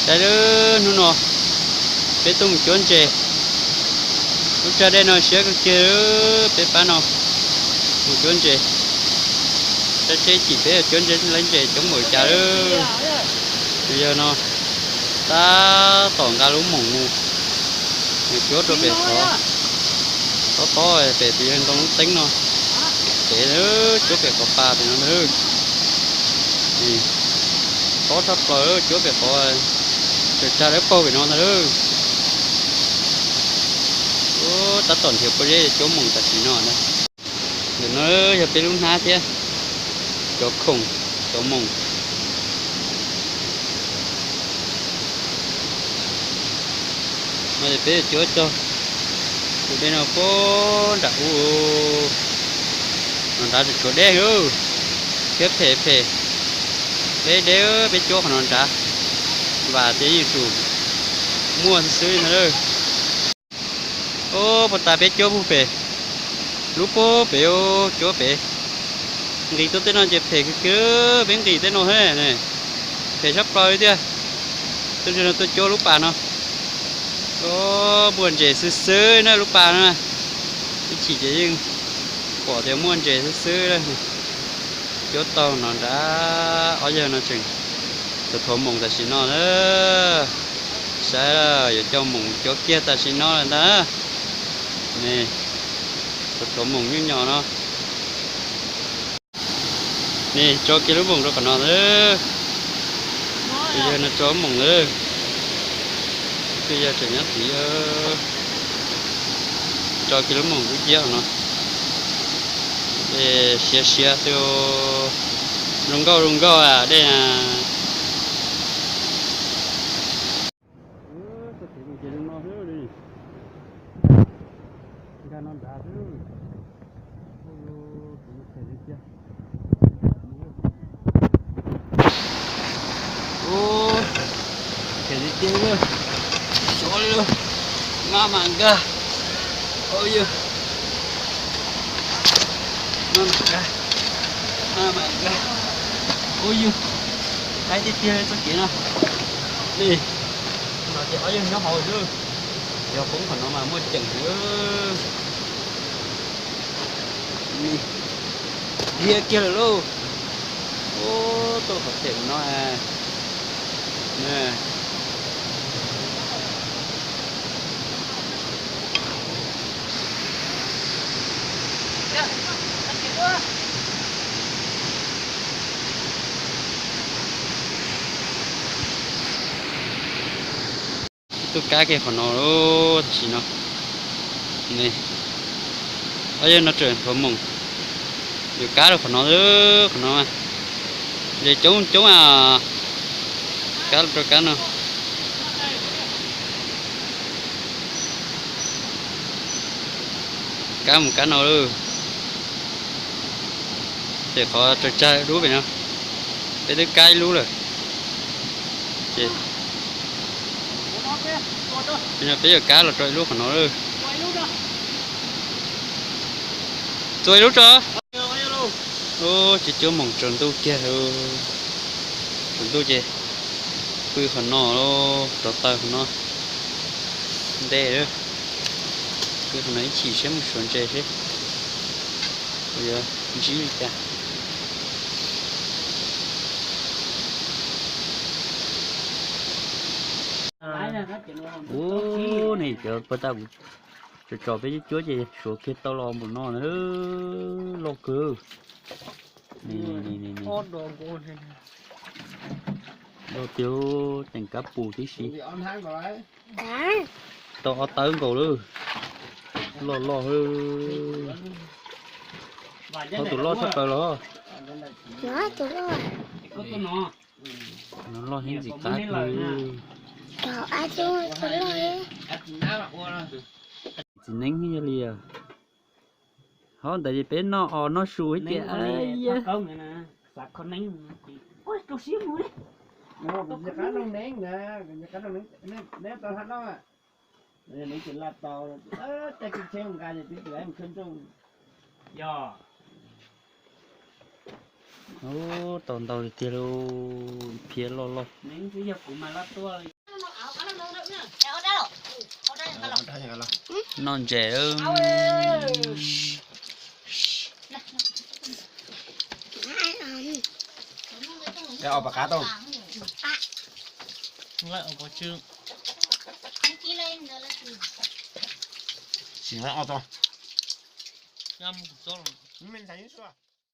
Sawv daws, hnub no peb tuaj mus cuab ntses. Lub tsag dej no siab kawg kiag, peb pab no mus cuab ntses. Tsab tsheb chim peb cuab ntses, lawv ntses coob npaum cas lawm. Tus yawg no tab tom nqa lub moos mus, mus cuab rau pem qhov tob tob pem, tus yawg ntoo lub teeb no, pem cuab pem qhov pas pem no ntag. Tob tshaj plaws, cuab pem qhov tsaws tsag dawb paug pem no ntag lauj. Tab tom nrhiav pob zeb cuab moos tam sim no ntag. Ntawm no yog peb lub hnab thiab, cov khoom, cov moos. No ces peb cuab txog tus dej no puag nram ub, no nrad tseem tshuav dej thiab phem phem. Deb deb, peb cuab qhov no nrad, vam tias yeej tsum muaj xwb xwb no lawm. Ub, puag ta peb cuab puag pem, lub puag pem, cuab pem. Nqis tuaj tej no ces phem kiag kiag, peb nqis tej no thiab, phem sab plaws li tiag. Tuaj ntsia no tuaj cuab lub pas no, muaj ntses xwb xwb na lub pas no. Ib chim ces yeej pom tias muaj ntses xwb xwb. Cuab tau no nrad, ob yawg no tseem thuav thuav moos tam sim no na. Saib yuav coj moos cuab kiag tam sim no lawm ntag. Ne, thuav thuav moos nyuj nyom no. Ne, tso kiag lub moos rau qhov no. Tus yawg no tso lub moos na. Tus yawg tseem nyob tid, tso kiag lub moos dub ciab no. Siav siav xwb, zoo nkauj zoo nkauj dej na. Nkag no nrad xwb. Ub, phem li tiag, xyov li, maj mam nkag. Ub yog, maj mam nkag, maj mam nkag. Ub yog, qaib tiag tiag txoj kev no. Ne, no ces ob yawg nyob hauv xwb, yog poob qhov no mas muaj ceem heev. Dhia kiag lawm lauj. Ub, tuaj qhov phem no. Tuaj kab kiag qhov no tam sim no. Ob yawg no tseem thuav moos, yuav kab rau qhov no, qhov no mas ntses coob coob a. Kab rau kab no. Kab mus kab no lawm. Ces qhov tsaws tsag dub pem no, peb twb kab ib lub lawm. Ces peb yuav kab los rau ib lub qhov no lawm. Txua ib lub tso. Ub, ces cuab moos tsaus ntuj kiag. Tsaus ntuj ces pw qhov no, rauv taws qhov no. Nte, pw qhov no ib chim seb mus suav ntses seb puas yuav ntsib li cas. Ub, ne cov puag ta kuv tso tso peb cuab ces suav kiag tau los npaum no na, loj kawg. Loj tiag, teem kab pus tib si. Tau ob tawb nkaus lawm. Loj loj. Tau tus loj tshaj plaws los. No loj heev ntxim qab kawg. Txiv neeb yog li. Hov ntawd peb noj os noj su tias. Ub, tau ntau tiag tiag lauj, phiab loj loj. Noj ntses.